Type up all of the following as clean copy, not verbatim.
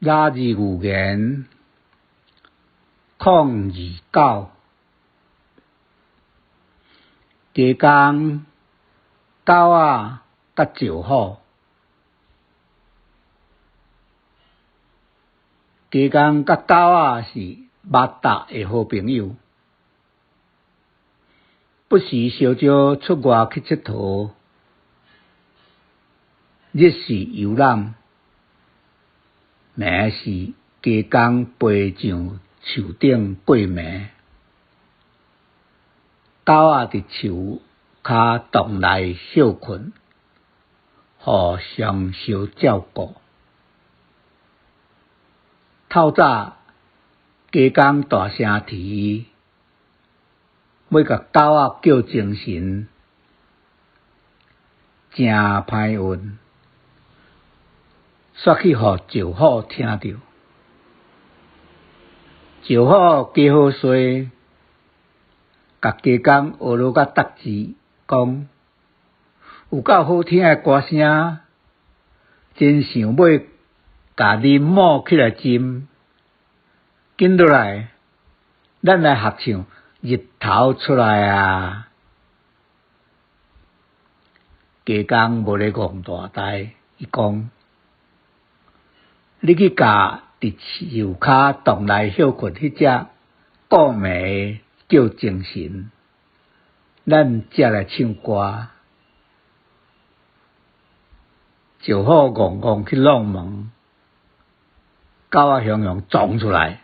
拉字寓言029，鸡公、狗仔佮石虎。鸡公佮狗仔是密搭的好朋友，不时相招出外去𨑨迌，日是游览。暝是鸡公飞上树顶过暝，狗仔伫树跤洞内歇睏，互相相照顾。透早，鸡公大声啼，欲共狗仔叫精神，誠歹運。煞去予石虎聽著，石虎加好勢，共雞公學囉甲得志，講有夠好聽的歌聲，真想欲共恁某起來斟，緊落來，咱來合唱《日頭出來啊》。雞公無咧戇大呆，伊講。你去共佇樹跤洞內歇睏彼隻顧暝叫精神，咱才來唱歌。石虎戇戇去挵門，狗仔雄雄撞出來，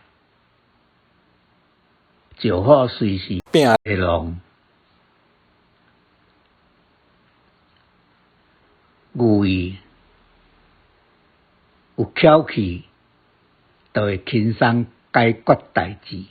石虎隨時拚會浪，寓意。有巧氣，就會輕鬆解決代誌。